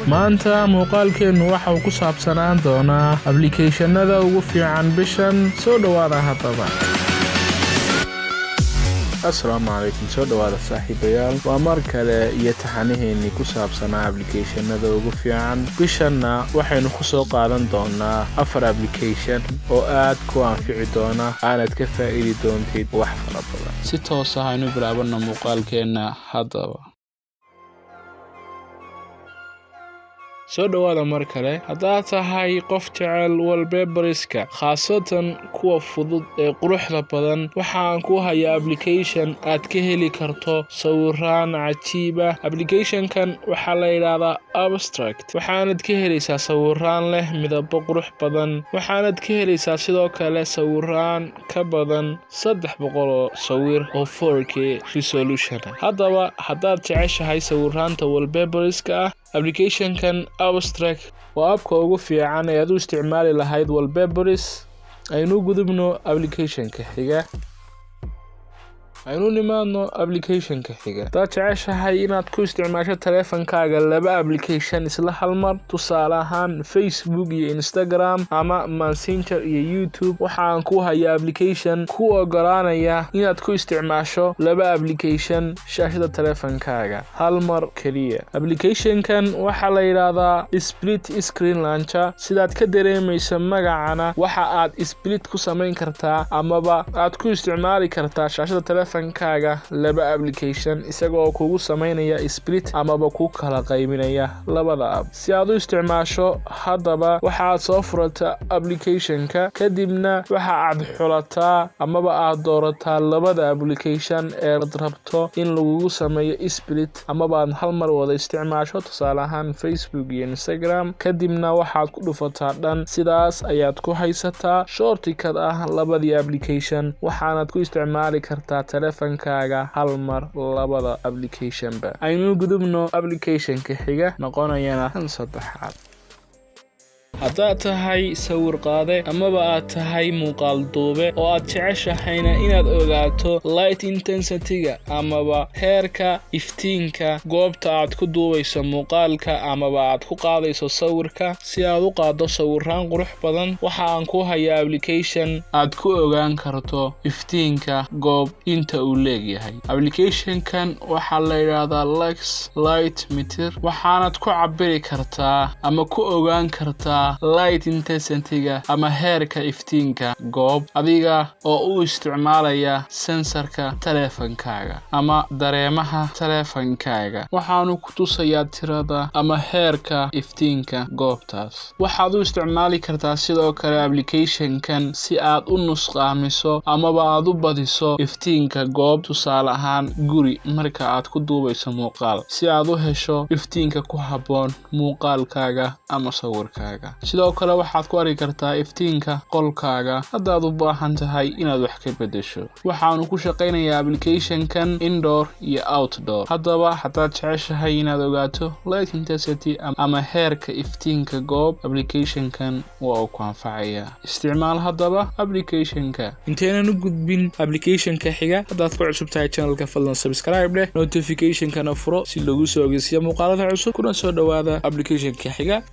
Maanta muuqaalkeennu waxa uu ku saabsanaan doonaa applicationada ugu fiican bishan. Soo dhowaada haddaba. Asalaamu calaykum, soo dhowaada saaxiibayaal. Waa mar kale iyo taxanaheennii ku saabsanaa applicationada ugu fiican bishanna. Waxaynu ku soo qaadan doonaa afar application oo aad ku anfici doona, aanad ka faa'iidi doontid wax fara badan. Si toos ah aynu bilaabana muuqaalkeenna haddaba. Soo dhowaada mar kale. Haddaad tahay qof jecel wallpaperska, khaasatan kuwa fudud ee quruxda badan, waxaan ku hayaa application aad ka heli karto sawiraan cajiib ah. Applicationkan waxaa la yidhaahdaa Abstract. Waxaanad ka helaysaa sawiraan leh midabo qurux badan. Waxaanad ka helaysaa sidoo kale sawiraan ka badan 300 oo sawir oo 4K resolution. Haddaba, haddaad jeceshahay sawiraanta wallpaperska ah, applicationkan Abstract waa appka ugu fiican ee aad u isticmaali lahayd wallpapers. Aynu gudubno applicationka xiga. Aynu nimaadno applicationka xiga. Haddaad jeceshahay inaad ku isticmaasho taleefankaaga laba application isla hal mar, tusaale ahaan Facebook iyo Instagram ama Messenger iyo YouTube, waxaan ku hayaa application ku ogolaanaya inaad ku isticmaasho laba application shaashada taleefankaaga hal mar keliya. Applicationkan waxaa la yidhaahdaa Split Screen Launcher. Sidaad ka dareemaysa magacana, waxa aad split ku samayn kartaa amaba aad ku isticmaali kartaa shaashada taleefankaaga laba application, isagoo kugu samaynaya split amaba ku kala qaybinaya labada app. Si aad u isticmaasho haddaba, waxaad soo furataa applicationka, kadibna waxa aad xulataa amaba aad doorataa labada application ee aad rabto in lagugu sameeyo split amaba aad hal mar wada isticmaasho, tusaale ahaan Facebook iyo Instagram. Kadibna waxaad ku dhufataa dhan. Sidaas ayaad ku haysataa shortcut ah labadii application, waxaanaad ku isticmaali kartaa taleefankaaga hal mar labada applicationba. Aynu gudubno applicationka xiga, noqonayana kan saddexaad. Haddaad tahay sawir qaade amaba aad tahay muuqaal duube oo aad jeceshahayna inaad ogaato light intensityga amaba heerka iftiinka goobta aad ku duubayso muuqaalka amaba aad ku qaadayso sawirka, si aad u qaaddo sawiraan qurux badan, waxa aan ku hayaa application aad ku ogaan karto iftiinka goob inta uu leegyahay. Applicationkan waxaa la yidhaahdaa Lux Light Meter. Waxaanad ku cabiri kartaa ama ku ogaan kartaa light intensityga ama heerka iftiinka goob, adiga oo u isticmaalaya sensorka taleefankaaga ama dareemaha taleefankaaga. Waxaanu ku tusayaa tirada ama heerka iftiinka goobtaas. Waxaad u isticmaali kartaa sidoo kale applicationkan si aad u nusqaamiso amaba aad u badiso iftiinka goob, tusaale ahaan guri marka aad ku duubayso muuqaal, si aad u hesho iftiinka ku habboon muuqaalkaaga ama sawirkaaga. Sidoo kale waxaad ku arki kartaa iftiinka qolkaaga haddaad u baahan tahay inaad wax ka beddesho. Waxaanu ku shaqaynayaa applicationkan indoor iyo outdoor. Haddaba, haddaad jeceshahay inaad ogaato light intensity ama heerka iftiinka goob, applicationkan waa uu ku anfacayaa. Isticmaal haddaba applicationka. Intaynan u gudbin applicationka xiga, haddaad ku cusub tahay channelka, fadlan subscribe dheh, notificationkana furo si lagu soo ogeysiiyo muuqaalada cusub. Kuna soo dhowaada applicationka xiga.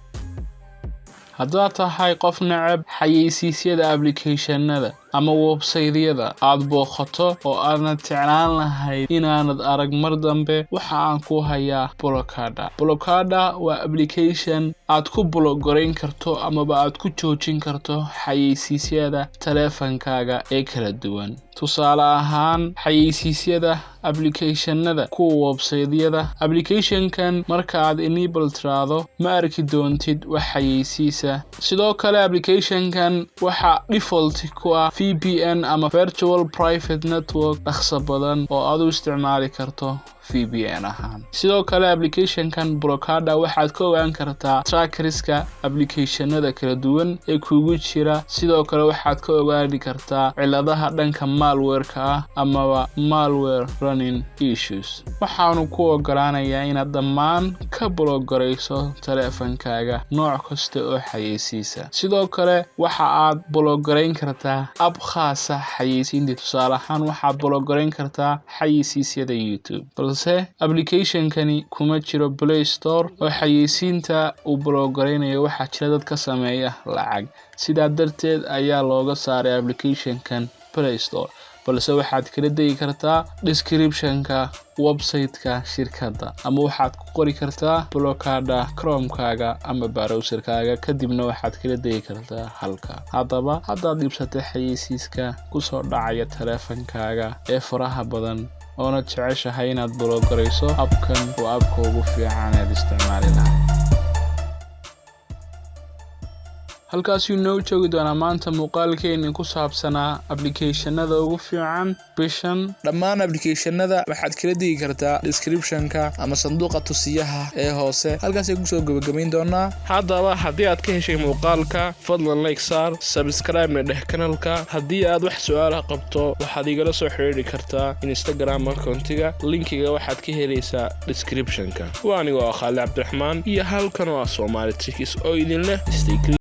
Haddaad tahay qof neceb xayeysiisyada applicationada ama websaydyada aad booqato oo aadna jeclaan lahayd inaanad arag mar dambe, waxa aan ku hayaa Blokada. Blokada waa application aad ku block garayn karto amaba aad ku joojin karto xayeysiisyada taleefankaaga ee kala duwan, tusaale ahaan xayeysiisyada applicationada, kuwa websaydyada. Applicationkan marka aad enable tiraahdo, ma arki doontid wax xayeysiisa. Sidoo kale applicationkan waxa default ku ah VPN ama virtual private network dhaqso badan oo aad u isticmaali karto VPN ahaan. Sidoo kale applicationkan Blokada waxaad ka ogaan kartaa trackerska applicationada kala duwan ee kugu jira. Sidoo kale waxaad ka ogaani kartaa ciladaha dhanka malwareka ah amaba malware running issues. Waxaanu ku ogolaanayaa inaad dhammaan ka block garayso taleefankaaga nooc kasta oo xayeysiisa. Sidoo kale waxa aad block garayn kartaa app khaasa xayeysiinta. Tusaale ahaan, waxaad block garayn kartaa xayeysiisyada YouTube. Balse Balse applicationkani kuma jiro Play Store oo xayeysiinta uu block garaynayo waxaa jira dad ka sameeya lacag. Sidaa darteed ayaa looga saaray applicationkan Play Store, balse waxaad kala degi kartaa descriptionka website-ka shirkadda ama waxaad ku qori kartaa Blokada Chromekaaga ama browserkaaga, kadibna waxaad kala degi kartaa halka. Haddaba, haddaad dhibsatay xayeysiiska kusoo dhacaya taleefankaaga ee faraha badan oona jeceshahay inaad block garayso, appkan waa appka ugu fiican eed isticmaali lahayd. Halkaasuu inoo joogi doonaa maanta muuqaalkeeni ku saabsanaa applicationada ugu fiican bishan. Dhammaan applicationada waxaad kala degi kartaa descriptionka ama sanduuqa tusiyaha ee hoose. Halkaasay kusoo gebagabayn doonaa. Haddaba, haddii aad ka heshay muuqaalka, fadlan like saar, subscribe-na dheh kanalka. Haddii aad wax su-aalaha qabto, waxaad igala soo xiriiri kartaa Instagram accountiga. Linkiga waxaad ka helaysaa descriptionka. Waa anigoo ah Khaali Cabdiraxmaan iyo halkan oo ah Soomaali Tricks oo idin leh stay.